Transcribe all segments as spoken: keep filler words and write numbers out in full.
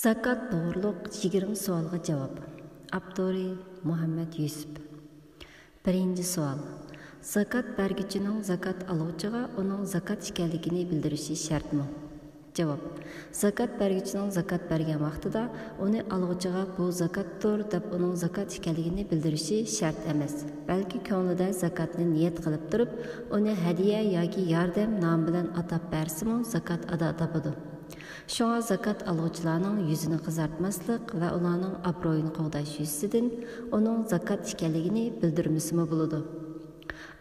زاكات توغرۇلۇق يىگىرمە سوئالغا جاۋاب. ئاپتورى: مۇھەممەد يۈسۈپ. بىرىنچى سوئال: زاكات بەرگۈچىنىڭ زاكات ئالغۇچىغا ئۇنىڭ زاكات ئىكەنلىكىنى بىلدۈرۈشى شەرتمۇ؟ جاۋاب: زاكات بەرگۈچىنىڭ زاكات بەرگەن ۋاقتىدا ئۇنى ئالغۇچىغا «بۇ زاكاتتۇر» دەپ ئۇنىڭ زاكات ئىكەنلىكىنى بىلدۈرۈشى شەرت ئەمەس، بەلكى كۆڭلىدە زاكاتنى نىيەت قىلىپ تۇرۇپ، ئۇنى ھەدىيە ياكى ياردەم نامى بىلەن ئاتاپ بەرسىمۇ زاكات ئادا تاپىدۇ. شۇڭا زاكات ئالغۇچىلارنىڭ يۈزىنى قىزارتماسلىق ۋە ئۇلارنىڭ ئابرۇيىنى قوغداش يۈزىسىدىن ئۇنىڭ زاكات ئىكەنلىكىنى بىلدۈرمىسىمۇ بولىدۇ.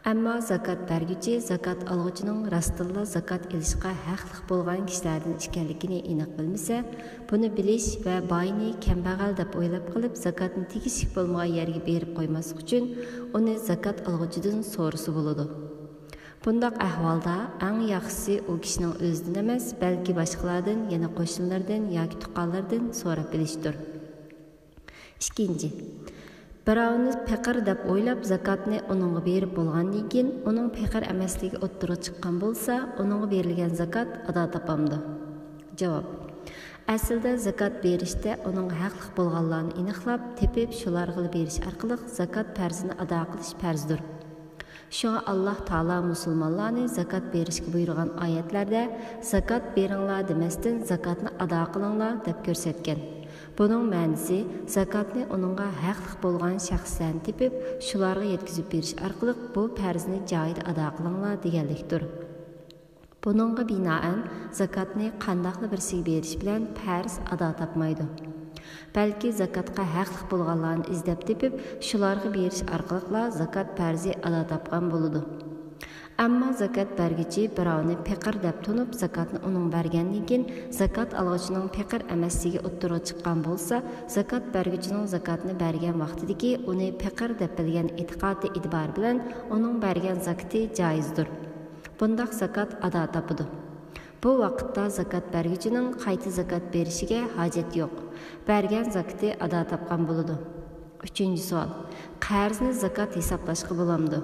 ئەمما زاكات بەرگۈچى زاكات ئالغۇچىنىڭ راستتىنلا زاكات ئېلىشقا ھەقلىق بولغان كىشىلەردىن ئىكەنلىكىنى ئېنىق بىلمىسە، بۇنى بىلىش ۋە باينى كەمبەغەل دەپ ئويلاپ قېلىپ، زاكاتنى تېگىشلىك بولمىغان يەرگە بېرىپ قويماسلىق ئۈچۈن، ئۇنى زاكات ئالغۇچىدىن سورىسا بولىدۇ. بۇنداق ئەھۋالدا ئەڭ ياخشىسى ئۇ كىشىنىڭ ئۆزىدىن ئەمەس، بەلكى باشقىلاردىن، يەنى قوشنىلىرىدىن ياكى تۇغقانلىرىدىن سوراپ بىلىشتۇر. ئىككىنچى، بىراۋنى پېقىر دەپ ئويلاپ، زاكاتنى ئۇنىڭغا بېرىپ بولغاندىن كېيىن، ئۇنىڭ پېقىر ئەمەسلىكى ئوتتۇرىغا چىققان بولسا، ئۇنىڭغا بېرىلگەن زاكات ئادا تاپامدۇ؟ جاۋاب: ئەسلىدە زاكات بېرىشتە ئۇنىڭغا ھەقلىق بولغانلارنى ئېنىقلاپ تېپىپ، شۇلارغىلا بېرىش ئارقىلىق زاكات پەرزىنى ئادا قىلىش پەرزدۇر. شۇڭا ئاللاھ تائالا مۇسۇلمانلارنى زاكات بېرىشكە بۇيرۇغان ئايەتلەردە «زاكات بېرىڭلار» دېمەستىن «زاكاتنى ئادا قىلىڭلار» دەپ كۆرسەتكەن. بۇنىڭ مەنىسى زاكاتنى ئۇنىڭغا ھەقلىق بولغان شەخسلەرنى تېپىپ، شۇلارغا يەتكۈزۈپ بېرىش ئارقىلىق بۇ پەرزنى جايىدا ئادا قىلىڭلار دېگەنلىكتۇر. بۇنىڭغا بىنائەن، زاكاتنى قانداقلا بىرسىگە بېرىش بىلەن پەرز ئادا تاپمايدۇ. بەلكى زاكاتقا ھەقلىق بولغانلارنى ئىزدەپ تېپىپ، شۇلارغا بېرىش ئارقىلىقلا زاكات پەرزى ئادا تاپقان بولىدۇ. ئەمما زاكات بەرگۈچى بىراۋنى پېقىر دەپ تونۇپ، زاكاتنى ئۇنىڭغا بەرگەندىن كېيىن، زاكات ئالغۇچىنىڭ پېقىر ئەمەسلىكى ئوتتۇرىغا چىققان بولسا، زاكات بەرگۈچىنىڭ زاكاتنى بەرگەن ۋاقتىدىكى ئۇنى پېقىر دەپ بىلگەن ئېتىقادى ئېتىبارى بىلەن ئۇنىڭ بەرگەن زاكىتى جايىزدۇر. بۇنداق زاكات ئادا تاپىدۇ. بۇ ۋاقىتتا زاكات بەرگۈچىنىڭ قايتا زاكات بېرىشىگە ھاجەت يوق. بەرگەن زاكىتى ئادا تاپقان بولىدۇ. ئۈچىنچى سوئال: قەرزنى زاكات ھېسابلاشقا بولامدۇ؟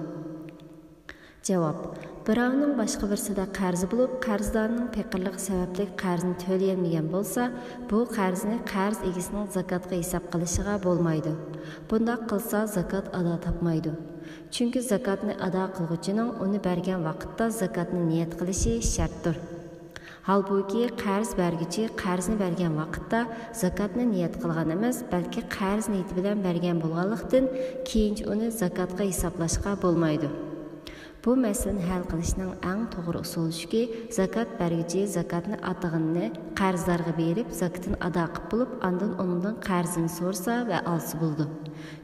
جاۋاب: بىراۋنىڭ باشقا بىرسىدە قەرزى بولۇپ، قەرزدارنىڭ پېقىرلىقى سەۋەبلىك قەرزنى تۆلىيەلمىگەن بولسا، بۇ قەرزنى قەرز ئىگىسىنىڭ زاكاتقا ھېساب قىلىشىغا بولمايدۇ. بۇنداق قىلسا، زاكات ئادا تاپمايدۇ. چۈنكى زاكاتنى ئادا قىلغۇچىنىڭ ئۇنى بەرگەن ۋاقىتتا زاكاتنى نىيەت قىلىشى شەرتتۇر. ھالبۇكى، قەرز بەرگۈچى قەرزنى بەرگەن ۋاقىتتا زاكاتنى نىيەت قىلغان ئەمەس، بەلكى قەرز نىيىتى بىلەن بەرگەن بولغانلىقتىن، كېيىنچە ئۇنى زاكاتقا ھېسابلاشقا بولمايدۇ. بۇ مەسىلىنى ھەل قىلىشنىڭ ئەڭ توغرا ئۇسۇلى شۇكى، زاكات بەرگۈچى زاكاتنى ئاتىغىنىنى قەرزدارغا بېرىپ، زاكىتىنى ئادا قىلىپ بولۇپ، ئاندىن ئۇنىڭدىن قەرزىنى سورىسا ۋە ئالسا بولىدۇ.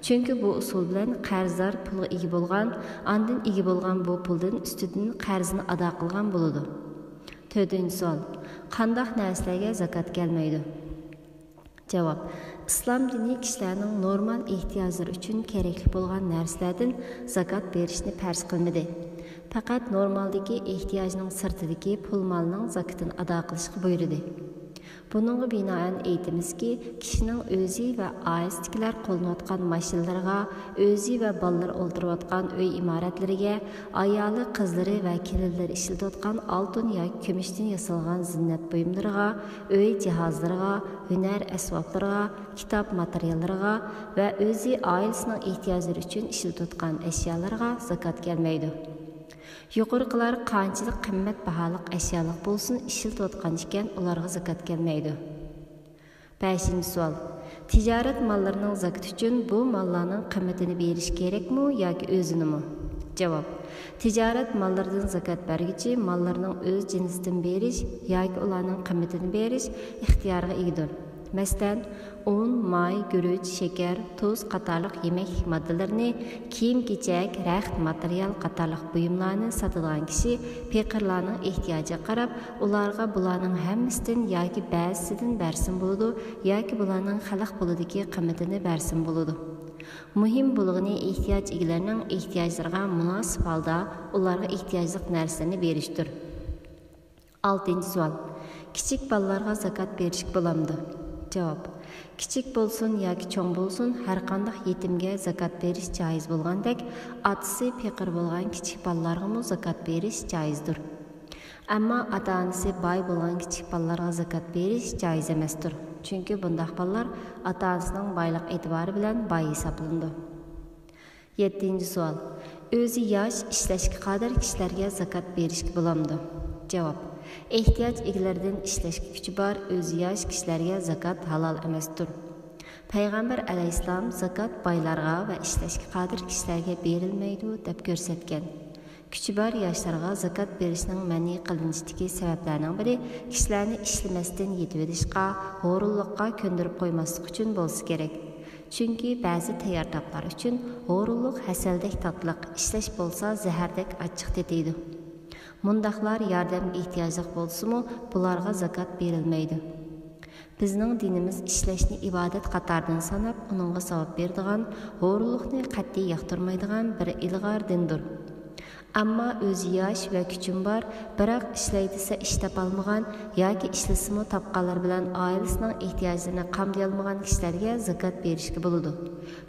چۈنكى بۇ ئۇسۇل بىلەن قەرزدار پۇلغا ئىگە بولغان، ئاندىن ئىگە بولغان بۇ پۇلدىن ئۈستىدىن قەرزىنى ئادا قىلغان بولىدۇ. تۆتىنچى سوئال: قانداق نەرسىلەرگە زاكات كەلمەيدۇ؟ جاۋاب: ئىسلام دىنى كىشىلەرنىڭ نورمال ئېھتىياجلىرى ئۈچۈن كېرەكلىك بولغان نەرسىلەردىن زاكات بېرىشنى پەرز قىلمىدى. پەقەت نورمالدىكى ئېھتىياجنىڭ سىرتىدىكى پۇل مالنىڭ زاكىتىنى ئادا قىلىشقا بۇيرۇدى. بۇنىڭغا بىنائەن ئېيتىمىزكى، كىشىنىڭ ئۆزى ۋە ئائىلىسىدىكىلەر قوللىنىۋاتقان ماشىنىلىرىغا، ئۆزى ۋە بالىلىرى ئولتۇرۇۋاتقان ئۆي ئىمارەتلىرىگە، ئايالى، قىزلىرى ۋە كېلىنلىرى ئىشلىتىۋاتقان ئالتۇن ياكى كۈمۈشتىن ياسالغان زىننەت بۇيۇملىرىغا، ئۆي جاھازلىرىغا، ھۈنەر ئەسۋابلىرىغا، كىتاب ماتېرىياللىرىغا ۋە ئۆزى ئائىلىسىنىڭ ئېھتىياجلىرى ئۈچۈن ئىشلىتىۋاتقان ئەشيالىرىغا زاكات كەلمەيدۇ. يۇقىرىقىلار قانچىلىك قىممەت باھالىق ئەشيالىق بولسۇن، ئىشلىتىۋاتقان ئىكەن، ئۇلارغا زاكات كەلمەيدۇ. بەشىنچى سوئال: تىجارەت ماللىرىنىڭ زاكىتى ئۈچۈن بۇ ماللارنىڭ قىممىتىنى بېرىش كېرەكمۇ ياكى ئۆزىنىمۇ؟ جاۋاب: تىجارەت ماللىرىدىن زاكات بەرگۈچى ماللىرىنىڭ ئۆز جىنسىدىن بېرىش ياكى ئۇلارنىڭ قىممىتىنى بېرىش ئىختىيارىغا ئىگىدۇر. مەسىلەن، ئۇن، ماي، گۈرۈچ، شېكەر، تۇز قاتارلىق يېمەكلىك ماددىلىرىنى، كىيىم-كېچەك، رەخت ماتېرىيال قاتارلىق بۇيۇملارنى ساتىدىغان كىشى پېقىرلارنىڭ ئېھتىياجىغا قاراپ، ئۇلارغا بۇلارنىڭ ھەممىسىدىن ياكى بەزىسىدىن بەرسىمۇ بولىدۇ ياكى بۇلارنىڭ خەلق پۇلىدىكى قىممىتىنى بەرسىمۇ بولىدۇ. مۇھىم بولغىنى ئېھتىياج ئىگىلىرىنىڭ ئېھتىياجلىرىغا مۇناسىپ ھالدا ئۇلارغا ئېھتىياجلىق نەرسىلەرنى بېرىشتۇر. ئالتىنچى سوئال: كىچىك بالىلارغا زاكات بېرىشكە بولامدۇ؟ جاۋاب: كىچىك بولسۇن ياكى چوڭ بولسۇن، ھەرقانداق يېتىمگە زاكات بېرىش جايىز بولغاندەك، ئاتىسى پېقىر بولغان كىچىك بالىلارغىمۇ زاكات بېرىش جايىزدۇر. ئەمما ئاتا-ئانىسى باي بولغان كىچىك بالىلارغا زاكات بېرىش جايىز ئەمەستۇر. چۈنكى بۇنداق بالىلار ئاتا-ئانىسىنىڭ بايلىق ئېتىبارى بىلەن باي ھېسابلىنىدۇ. يەتتىنچى سوئال. ئۆزى ياش، ئىشلەشكە قادىر كىشىلەرگە زاكات بېرىشكە بولامدۇ؟ جاۋاب. ئېھتىياج ئىگىلىرىدىن ئىشلەشكە كۈچى بار، ئۆزى ياش كىشىلەرگە زاكات ھالال ئەمەستۇر. پەيغەمبەر ئەلەيھىسسالام زاكات بايلارغا ۋە ئىشلەشكە قادىر كىشىلەرگە بېرىلمەيدۇ دەپ كۆرسەتكەن. كۈچى بار ياشلارغا زاكات بېرىشنىڭ مەنئى قىلىنىشىدىكى سەۋەبلەرنىڭ بىرى كىشىلەرنى ئىشلىمەستىن يېتىۋېلىشقا، ھورۇنلۇققا كۆندۈرۈپ قويماسلىق ئۈچۈن بولسا كېرەك. چۈنكى بەزى تەييار تاپلار ئۈچۈن ھورۇنلۇق ھەسەلدەك تاتلىق، ئىشلەش بولسا زەھەردەك ئاچچىق تېتىيدۇ. مۇنداقلار ياردەمگە ئېھتىياجلىق بولسىمۇ، بۇلارغا زاكات بېرىلمەيدۇ. بىزنىڭ دىنىمىز ئىشلەشنى ئىبادەت قاتارىدىن ساناپ، ئۇنىڭغا ساۋاب بېرىدىغان، ھورۇنلۇقنى قەتئىي ياقتۇرمايدىغان بىر ئىلغار دىندۇر. ئەمما ئۆزى ياش ۋە كۈچۈم بار، بىراق ئىشلەي دېسە ئىش تاپالمىغان ياكى ئىشلىسىمۇ تاپقانلىرى بىلەن ئائىلىسىنىڭ ئېھتىياجلىرىنى قامدىيالمىغان كىشىلەرگە زاكات بېرىشكە بولىدۇ.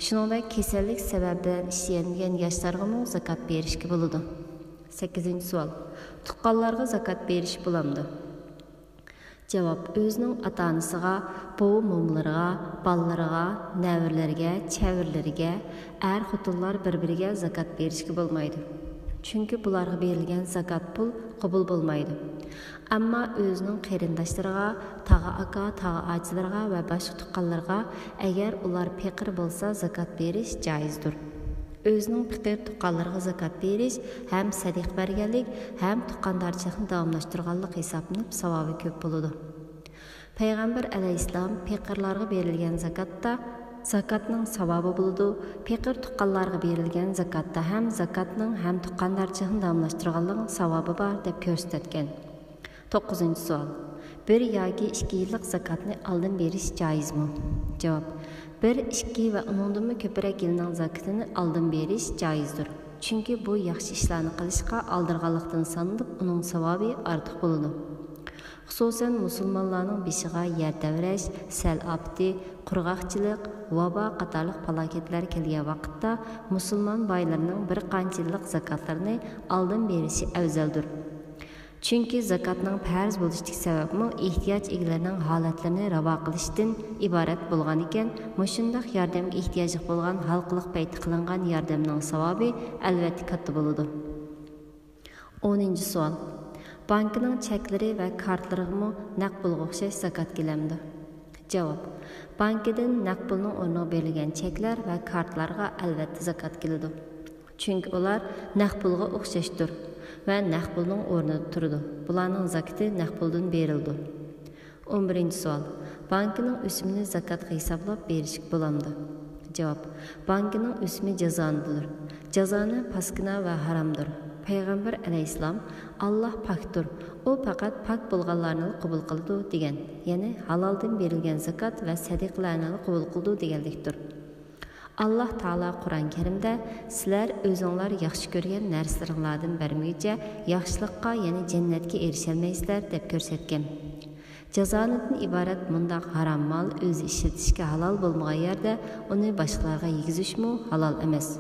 شۇنىڭدەك كېسەللىك سەۋەبى بىلەن ئىشلىيەلمىگەن ياشلارغىمۇ زاكات بېرىشكە بولىدۇ. سەككىزىنچى سوئال. تۇغقانلارغا زاكات بېرىش بولامدۇ؟ جاۋاب. ئۆزىنىڭ ئاتا-ئانىسىغا، بوۋا-مومىلىرىغا، بالىلىرىغا، نەۋرىلىرىگە، چەۋرىلىرىگە، ئەر-خوتۇنلار بىر-بىرىگە زاكات بېرىشكە بولمايدۇ. چۈنكى بۇلارغا بېرىلگەن زاكات پۇل قوبۇل بولمايدۇ. ئەمما ئۆزىنىڭ قېرىنداشلىرىغا، تاغا-ئاكا، تاغا-ئاچىلىرىغا ۋە باشقا تۇغقانلىرىغا، ئەگەر ئۇلار پېقىر بولسا، زاكات بېرىش جائىزدۇر. ئۆزىنىڭ پېقىر تۇغقانلىرىغا زاكات بېرىش ھەم سەدىقە بەرگەنلىك، ھەم تۇغقاندارچىلىقنى داۋاملاشتۇرغانلىق ھېسابلىنىپ، ساۋابى كۆپ بولىدۇ. پەيغەمبەر ئەلەيھىسسالام پېقىرلارغا بېرىلگەن زاكاتتا زاكاتنىڭ ساۋابى بولىدۇ، پېقىر تۇغقانلارغا بېرىلگەن زاكاتتا ھەم زاكاتنىڭ ھەم تۇغقاندارچىلىقنى داۋاملاشتۇرغانلىقنىڭ ساۋابى بار، دەپ كۆرسىتىۋەتكەن. توققۇزىنچى سوئال. بىر ياكى ئىككى يىللىق زاكاتنى ئالدىن بېرىش جائىزمۇ؟ جاۋاب. بىر، ئىككى ۋە ئۇنىڭدىنمۇ كۆپرەك يىلنىڭ زاكىتىنى ئالدىن بېرىش جائىزدۇر. چۈنكى بۇ ياخشى ئىشلارنى قىلىشقا ئالدىرىغانلىقتىن سانىلىپ، ئۇنىڭ ساۋابى ئارتۇق بولىدۇ. خۇسۇسەن، مۇسۇلمانلارنىڭ بېشىغا يەر تەۋرەش، سەل ئاپىتى، قۇرغاقچىلىق، ۋابا قاتارلىق پالاكەتلەر كەلگەن ۋاقىتتا، مۇسۇلمان بايلىرىنىڭ بىر قانچە يىللىق زاكاتلىرىنى ئالدىن بېرىشى ئەۋزەلدۇر. چۈنكى زاكاتنىڭ پەرز بولۇشتىكى سەۋەبمۇ ئېھتىياج ئىگىلىرىنىڭ ھالەتلىرىنى راۋا قىلىشتىن ئىبارەت بولغانىكەن، مۇشۇنداق ياردەمگە ئېھتىياجلىق بولغان ھالقىلىق پەيتتە قىلىنغان ياردەمنىڭ ساۋابى ئەلۋەتتە كاتتا بولىدۇ. ئونىنچى سوئال. بانكىنىڭ چەكلىرى ۋە كارتىلىرىغىمۇ نەق پۇلغا ئوخشاش زاكات كېلەمدۇ؟ جاۋاب. بانكىدىن نەق پۇلنىڭ ئورنىغا بېرىلگەن چەكلەر ۋە كارتىلارغا ئەلۋەتتە زاكات كېلىدۇ. چۈنكى ئۇلار نەق پۇلغا ئوخشاشتۇر ۋە نەق پۇلنىڭ ئورنىدا تۇرىدۇ. بۇلارنىڭ زاكىتى نەق پۇلدىن بېرىلىدۇ. ئون بىرىنچى سوئال. بانكىنىڭ ئۆسۈمىنى زاكاتقا ھېسابلاپ بېرىشكە بولامدۇ؟ جاۋاب. بانكىنىڭ ئۆسۈمى جازانىدۇر. جازانە پاسكىنا ۋە ھارامدۇر. پەيغەمبەر ئەلەيھىسسالام، «ئاللاھ پاكتۇر، ئۇ پەقەت پاك بولغانلارنىلا قوبۇل قىلىدۇ» دېگەن. يەنى ھالالدىن بېرىلگەن زاكات ۋە سەدىقىلەرنىلا قوبۇل قىلىدۇ دېگەنلىكتۇر. ئاللاھ تائالا قۇرئان كەرىمدە، «سىلەر ئۆزۈڭلار ياخشى كۆرگەن نەرسىلىرىڭلاردىن بەرمىگۈچە ياخشىلىققا، يەنى جەننەتكە ئېرىشەلمەيسىلەر» دەپ كۆرسەتكەن. جازانىدىن ئىبارەت مۇنداق ھارام مال ئۆزى ئىشلىتىشكە ھالال بولمىغان يەردە ئۇنى باشقىلارغا يېگۈزۈشمۇ ھالال ئەمەس.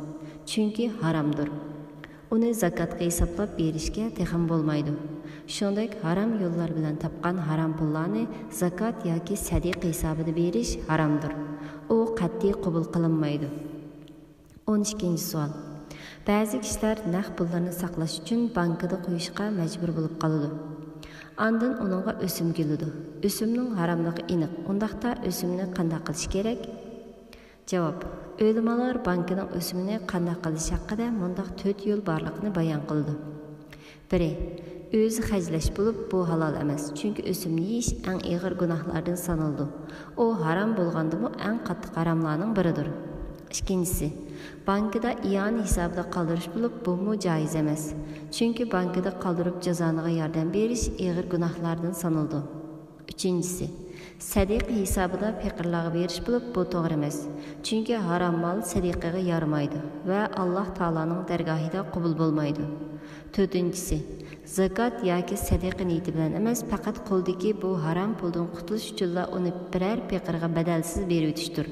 چۈنكى ھارامدۇر. ئۇنى زاكاتقا ھېسابلاپ بېرىشكە تېخىمۇ بولمايدۇ. شۇنىڭدەك ھارام يوللار بىلەن تاپقان ھارام پۇللارنى زاكات ياكى سەدىقە ھېسابىدا بېرىش ھارامدۇر. ئۇ قەتئىي قوبۇل قىلىنمايدۇ. ئون ئىككىنچى سوئال. بەزى كىشىلەر نەق پۇللىرىنى ساقلاش ئۈچۈن بانكىدا قويۇشقا مەجبۇر بولۇپ قالىدۇ. ئاندىن ئۇنىڭغا ئۆسۈم كېلىدۇ. ئۆسۈمنىڭ ھاراملىقى ئېنىق. ئۇنداقتا ئۆسۈمنى قانداق قىلىش كېرەك؟ جاۋاب. ئۆلىمالار بانكىنىڭ ئۆسۈمىنى قانداق قىلىش ھەققىدە مۇنداق تۆت يول بارلىقىنى بايان قىلىدۇ. بىرى، ئۆزى خەجلەش بولۇپ، بۇ ھالال ئەمەس، چۈنكى ئۆسۈمنى يېيىش ئەڭ ئېغىر گۇناھلاردىن سانىلىدۇ. ئۇ ھارام بولغاندىمۇ ئەڭ قاتتىق ھاراملارنىڭ بىرىدۇر. ئىككىنچىسى، بانكىدا ئىئانە ھېسابىدا قالدۇرۇش بولۇپ، بۇمۇ جايىز ئەمەس، چۈنكى بانكىدا قالدۇرۇپ جازانىغا ياردەم بېرىش ئېغىر گۇناھلاردىن سانىلىدۇ. ئۈچىنچىسى، سەدىقە ھېسابىدا پېقىرلارغا بېرىش بولۇپ، بۇ توغرا ئەمەس. چۈنكى ھارام مال سەدىقىگە يارىمايدۇ ۋە ئاللاھ تائالانىڭ دەرگاھىدا قوبۇل بولمايدۇ. تۆتىنچىسى، زاكات ياكى سەدىقە نىيىتى بىلەن ئەمەس، پەقەت قولدىكى بۇ ھارام پۇلدىن قۇتۇلۇش ئۈچۈنلا ئۇنى بىرەر پېقىرغا بەدەلسىز بېرىۋېتىشتۇر.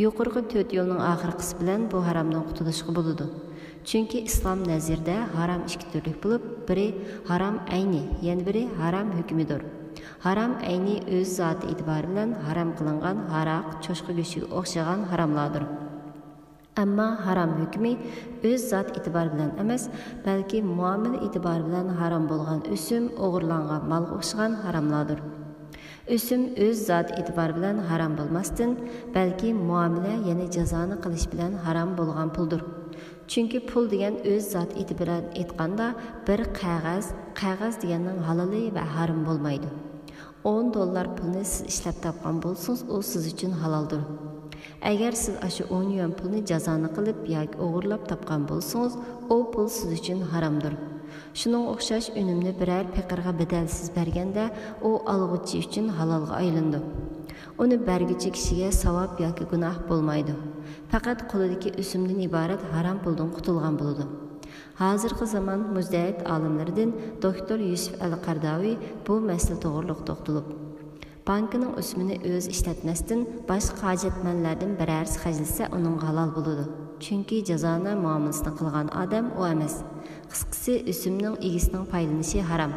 يۇقىرىقى تۆت يولنىڭ ئاخىرقىسى بىلەن بۇ ھارامدىن قۇتۇلۇشقا بولىدۇ. چۈنكى ئىسلام نەزىرىدە ھارام ئىككى تۈرلۈك بولۇپ، بىرى ھارام ئەينى، يەنە بىرى ھارام ھۆكمىدۇر. ھارام ئەينى ئۆز زاتى ئېتىبارى بىلەن ھارام قىلىنغان ھاراق، چوشقا گۆشىگە ئوخشىغان ھاراملاردۇر. ئەمما ھارام ھۆكمى ئۆز زاتى ئېتىبارى بىلەن ئەمەس، بەلكى مۇئامىلە ئېتىبارى بىلەن ھارام بولغان ئۆسۈم، ئوغرىلانغان مالغا ئوخشىغان ھاراملاردۇر. ئۆسۈم ئۆز زاتى ئېتىبارى بىلەن ھارام بولماستىن، بەلكى مۇئامىلە، يەنى جازانى قىلىش بىلەن ھارام بولغان پۇلدۇر. چۈنكى پۇل دېگەن ئۆز زاتى ئېتىبارى بىلەن ئېيتقاندا بىر قەغەز، قەغەز دېگەننىڭ ھالالى ۋە ھارىمى بولمايدۇ. ئون دوللار پۇلنى سىز ئىشلەپ تاپقان بولسىڭىز، ئۇ سىز ئۈچۈن ھالالدۇر. ئەگەر سىز ئاشۇ ئون يۈەن پۇلنى جازانى قىلىپ ياكى ئوغرىلاپ تاپقان بولسىڭىز، ئۇ پۇل سىز ئۈچۈن ھارامدۇر. شۇنىڭغا ئوخشاش ئۈنۈمنى بىرەر پېقىرغا بەدەلسىز بەرگەندە، ئۇ ئالغۇچى ئۈچۈن ھالالغا ئايلىنىدۇ. ئۇنى بەرگۈچى كىشىگە ساۋاب ياكى گۇناھ بولمايدۇ. پەقەت قولىدىكى ئۆسۈمدىن ئىبارەت ھارام پۇلدىن قۇتۇلغان بولىدۇ. ھازىرقى زامان مۇجتەھىد ئالىملىرىدىن دوكتور يۈسۈف ئەل قەرداۋى بۇ مەسىلە توغرۇلۇق توختىلىپ، بانكىنىڭ ئۆسۈمىنى ئۆزى ئىشلەتمەستىن، باشقا ھاجەتمەنلەردىن بىرەرسى خەجلىسە، ئۇنىڭغا ھالال بولىدۇ. چۈنكى جازانە مۇئامىلىسىنى قىلغان ئادەم ئۇ ئەمەس. قىسقىسى، ئۆسۈمنىڭ ئىگىسىنىڭ پايدىلىنىشى ھارام.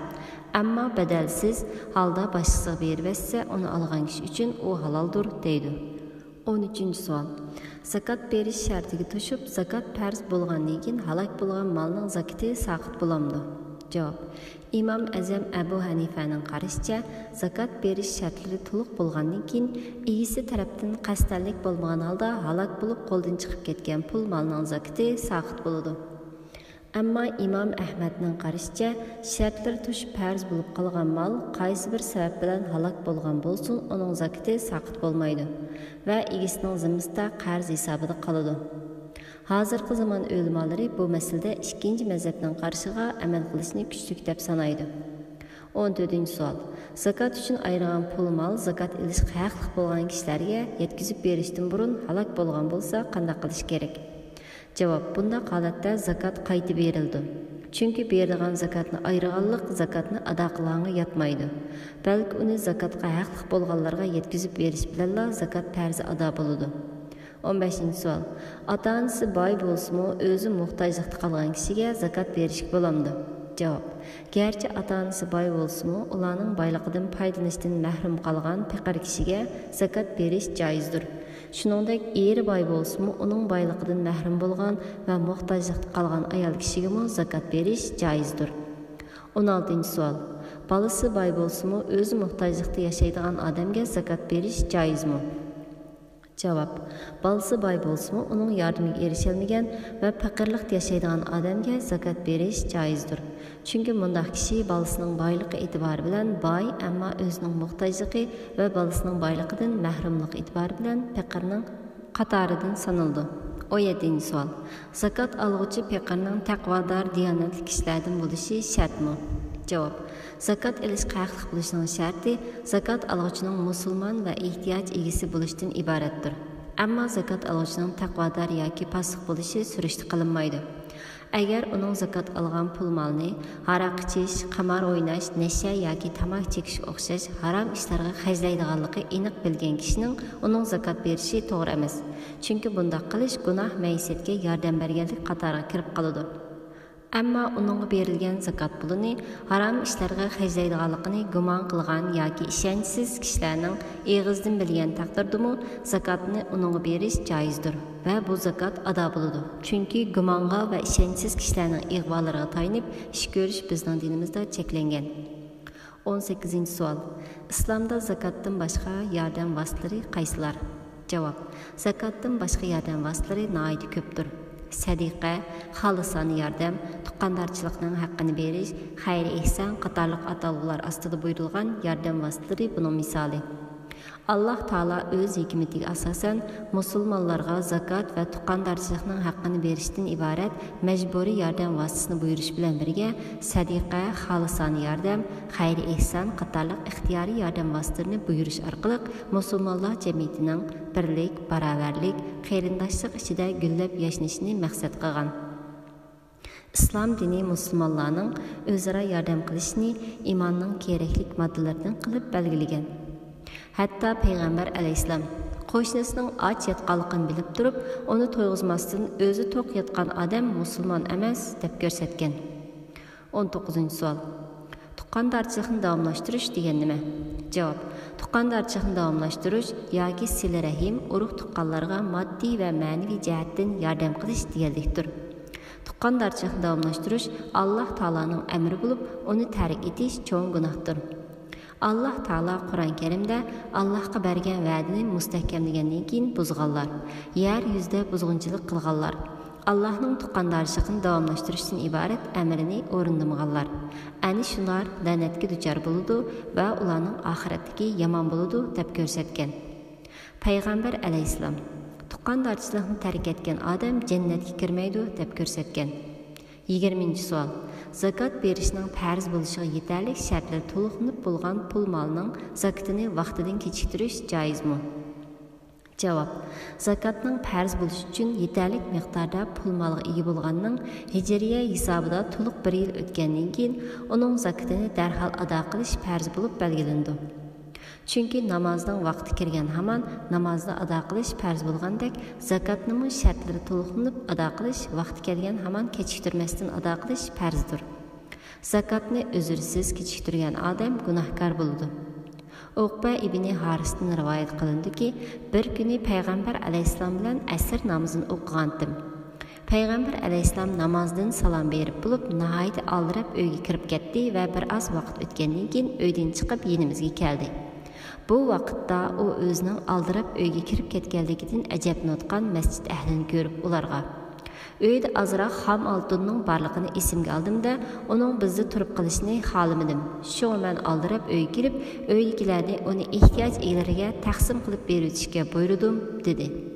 ئەمما بەدەلسىز ھالدا باشقىسىغا بېرىۋەتسە، ئۇنى ئالغان كىشى ئۈچۈن ئۇ ھالالدۇر، دەيدۇ. ئون ئۈچىنچى سوئال. زاكات بېرىش شەرتىگە توشۇپ، زاكات پەرز بولغاندىن كېيىن ھالاك بولغان مالنىڭ زاكىتى ساقىت بولامدۇ؟ جاۋاب. ئىمام ئەزەم ئەبۇ ھەنىفەنىڭ قارىشىچە، زاكات بېرىش شەرتلىرى تولۇق بولغاندىن كېيىن، ئىگىسى تەرەپتىن قەستەنلىك بولمىغان ھالدا ھالاك بولۇپ قولدىن چىقىپ كەتكەن پۇل مالنىڭ زاكىتى ساقىت بولىدۇ. ئەمما ئىمام ئەھمەدنىڭ قارىشىچە، شەرتلىرى توشۇپ پەرز بولۇپ قالغان مال قايسى بىر سەۋەب بىلەن ھالاك بولغان بولسۇن، ئۇنىڭ زاكىتى ساقىت بولمايدۇ ۋە ئىگىسىنىڭ زىممىسىدا قەرز ھېسابىدا قالىدۇ. ھازىرقى زامان ئۆلىمالىرى بۇ مەسىلىدە ئىككىنچى مەزھەپنىڭ قارىشىغا ئەمەل قىلىشنى كۈچلۈك دەپ سانايدۇ. ئون تۆتىنچى سوئال. زاكات ئۈچۈن ئايرىغان پۇل مال زاكات ئېلىشقا ھەقلىق بولغان كىشىلەرگە يەتكۈزۈپ بېرىشتىن بۇرۇن ھالاك بولغان بولسا، قانداق قىلىش كېرەك؟ جاۋاب. بۇنداق ھالەتتە زاكات قايتا بېرىلىدۇ. چۈنكى بېرىدىغان زاكاتنى ئايرىغانلىق زاكاتنى ئادا قىلغانغا ياتمايدۇ. بەلكى ئۇنى زاكاتقا ھەقلىق بولغانلارغا يەتكۈزۈپ بېرىش بىلەنلا زاكات پەرزى ئادا بولىدۇ. ئون بەشىنچى سوئال. ئاتا-ئانىسى باي بولسىمۇ، ئۆزى موھتاجلىقتا قالغان كىشىگە زاكات بېرىشكە بولامدۇ؟ جاۋاب. گەرچە ئاتا-ئانىسى باي بولسىمۇ، ئۇلارنىڭ بايلىقىدىن پايدىلىنىشتىن مەھرۇم قالغان پېقىر كىشىگە زاكات بېرىش جائىزدۇر. شۇنىڭدەك ئېرى باي بولسىمۇ، ئۇنىڭ بايلىقىدىن مەھرۇم بولغان ۋە موھتاجلىقتا قالغان ئايال كىشىگىمۇ زاكات بېرىش جائىزدۇر. ئون ئالتىنچى سوئال. بالىسى باي بولسىمۇ، ئۆزى موھتاجلىقتا ياشايدىغان ئادەمگە زاكات بېرىش جائىزمۇ؟ جاۋاب. بالىسى باي بولسىمۇ، ئۇنىڭ ياردىمىگە ئېرىشەلمىگەن ۋە پېقىرلىقتا ياشايدىغان ئادەمگە زاكات بېرىش جائىزدۇر. چۈنكى مۇنداق كىشى بالىسىنىڭ بايلىقى ئېتىبارى بىلەن باي، ئەمما ئۆزىنىڭ موھتاجلىقى ۋە بالىسىنىڭ بايلىقىدىن مەھرۇملۇقى ئېتىبارى بىلەن پېقىرنىڭ قاتارىدىن سانىلىدۇ. ئون يەتتىنچى سوئال. زاكات ئالغۇچى پېقىرنىڭ تەقۋادار، دىيانەتلىك كىشىلەردىن بولۇشى شەرتمۇ؟ جاۋاب. زاكات ئېلىشقا ھەقلىق بولۇشنىڭ شەرتى زاكات ئالغۇچىنىڭ مۇسۇلمان ۋە ئېھتىياج ئىگىسى بولۇشتىن ئىبارەتتۇر. ئەمما زاكات ئالغۇچىنىڭ تەقۋادار ياكى پاسىق بولۇشى سۈرۈشتە قىلىنمايدۇ. ئەگەر ئۇنىڭ زاكات ئالغان پۇل مالىنى ھاراق ئىچىش، قىمار ئويناش، نەشە ياكى تاماكا چېكىشكە ئوخشاش ھارام ئىشلارغا خەجلەيدىغانلىقى ئېنىق بىلگەن كىشىنىڭ ئۇنىڭ زاكات بېرىشى توغرا ئەمەس. چۈنكى بۇنداق قىلىش گۇناھ مەئسىيەتكە ياردەم بەرگەنلىك قاتارىغا كىرىپ قالىدۇ. ئەمما ئۇنىڭغا بېرىلگەن زاكات پۇلىنى ھارام ئىشلارغا خەجلەيدىغانلىقىنى گۇمان قىلغان ياكى ئىشەنچسىز كىشىلەرنىڭ ئېغىزىدىن بىلگەن تەقدىردىمۇ، زاكاتنى ئۇنىڭغا بېرىش جائىزدۇر ۋە بۇ زاكات ئادا بولىدۇ. چۈنكى گۇمانغا ۋە ئىشەنچسىز كىشىلەرنىڭ ئىغۋالىرىغا تايىنىپ ئىش كۆرۈش بىزنىڭ دىنىمىزدا چەكلەنگەن. ئون سەككىزىنچى سوئال. ئىسلامدا زاكاتتىن باشقا ياردەم ۋاسىتىلىرى قايسىلار؟ جاۋاب. زاكاتتىن باشقا ياردەم ۋاسىتىلىرى ناھايىتى كۆپتۇر. سەدىقە، خالىسانە ياردەم، تۇغقاندارچىلىقنىڭ ھەققىنى بېرىش، خەير-ئېھسان قاتارلىق ئاتالغۇلار ئاستىدا بۇيرۇلغان ياردەم ۋاسىتىلىرى بۇنىڭ مىسالى. ئاللاھ تائالا ئۆز ھېكمىتىگە ئاساسەن مۇسۇلمانلارغا زاكات ۋە تۇغقاندارچىلىقنىڭ ھەققىنى بېرىشتىن ئىبارەت مەجبۇرىي ياردەم ۋاسىتىسىنى بۇيرۇش بىلەن بىرگە، سەدىقە، خالىسانە ياردەم، خەير-ئېھسان قاتارلىق ئىختىيارىي ياردەم ۋاسىتىلىرىنى بۇيرۇش ئارقىلىق مۇسۇلمانلار جەمئىيىتىنىڭ بىرلىك، باراۋەرلىك، قېرىنداشلىق ئىچىدە گۈللەپ ياشنىشىنى مەقسەت قىلغان. ئىسلام دىنى مۇسۇلمانلارنىڭ ئۆزئارا ياردەم قىلىشىنى ئىماننىڭ كېرەكلىك ماددىلىرىدىن قىلىپ بەلگىلىگەن. ھەتتا پەيغەمبەر ئەلەيھىسسالام قوشنىسىنىڭ ئاچ ياتقانلىقىنى بىلىپ تۇرۇپ، ئۇنى تويغۇزماستىن ئۆزى توق ياتقان ئادەم مۇسۇلمان ئەمەس، دەپ كۆرسەتكەن. ئون توققۇزىنچى سوئال. تۇغقاندارچىلىقنى داۋاملاشتۇرۇش دېگەن نېمە؟ جاۋاب. تۇغقاندارچىلىقنى داۋاملاشتۇرۇش ياكى سىلە رەھىم، ئۇرۇق تۇغقانلارغا ماددىي ۋە مەنىۋى جەھەتتىن ياردەم قىلىش دېگەنلىكتۇر. تۇغقاندارچىلىقنى داۋاملاشتۇرۇش ئاللاھ تائالانىڭ ئەمرى بولۇپ، ئۇنى تەرك ئېتىش چوڭ گۇناھتۇر. ئاللاھ تائالا قۇرئان كەرىمدە ئاللاھقا بەرگەن ۋەدىنى مۇستەھكەملىگەندىن كېيىن بۇزغانلار، يەر يۈزىدە بۇزغۇنچىلىق قىلغانلار، ئاللاھنىڭ تۇغقاندارچىلىقنى داۋاملاشتۇرۇشتىن ئىبارەت ئەمرىنى ئورۇندىمىغانلار، ئەنە شۇلار لەنەتكە دۇچار بولىدۇ ۋە ئۇلارنىڭ ئاخىرەتلىكى يامان بولىدۇ، دەپ كۆرسەتكەن. پەيغەمبەر ئەلەيھىسسالام، تۇغقاندارچىلىقنى تەرك ئەتكەن ئادەم جەننەتكە كىرمەيدۇ، دەپ كۆرسەتكەن. يىگىرمىنچى سوئال. زاكات بېرىشنىڭ پەرز بولۇشىغا يېتەرلىك شەرتلىرى تولۇقلىنىپ بولغان پۇل مالنىڭ زاكىتىنى ۋاقتىدىن كېچىكتۈرۈش جائىزمۇ؟ جاۋاب. زاكاتنىڭ پەرز بولۇشى ئۈچۈن يېتەرلىك مىقداردا پۇل مالغا ئىگە بولغاننىڭ ھىجرىيە ھېسابىدا تولۇق بىر يىل ئۆتكەندىن كېيىن، ئۇنىڭ زاكىتىنى دەرھال ئادا قىلىش پەرز بولۇپ بەلگىلىنىدۇ. چۈنكى نامازنىڭ ۋاقتى كىرگەن ھامان نامازنى ئادا قىلىش پەرز بولغاندەك، زاكاتنىمۇ شەرتلىرى تولۇقلىنىپ ئادا قىلىش ۋاقتى كەلگەن ھامان كېچىكتۈرمەستىن ئادا قىلىش پەرزدۇر. زاكاتنى ئۆزرىسىز كېچىكتۈرگەن ئادەم گۇناھكار بولىدۇ. ئۇقبە ئىبنى ھارىستىن رىۋايەت قىلىنىدۇكى، بىر كۈنى پەيغەمبەر ئەلەيھىسسالام بىلەن ئەسىر نامىزىنى ئوقۇغانتىم. پەيغەمبەر ئەلەيھىسسالام نامازدىن سالام بېرىپ بولۇپ، ناھايىتى ئالدىراپ ئۆيگە كىرىپ كەتتى ۋە بىر ئاز ۋاقىت ئۆتكەندىن كېيىن ئۆيدىن چىقىپ يېنىمىزغا كەلدى. بۇ ۋاقىتتا ئۇ ئۆزىنىڭ ئالدىراپ ئۆيگە كىرىپ كەتكەنلىكىدىن ئەجەبلىنىۋاتقان مەسچىت ئەھلىنى كۆرۈپ ئۇلارغا، ئۆيدە ئازراق خام ئالتۇننىڭ بارلىقىنى ئېسىمگە ئالدىم-دە، ئۇنىڭ بىزدە تۇرۇپ قېلىشىنى خالىمىدىم. شۇڭا مەن ئالدىراپ ئۆيگە كىرىپ، ئۆيدىكىلەرنى ئۇنى ئېھتىياج ئىگىلىرىگە تەقسىم قىلىپ بېرىۋېتىشكە بۇيرۇدۇم، دېدى.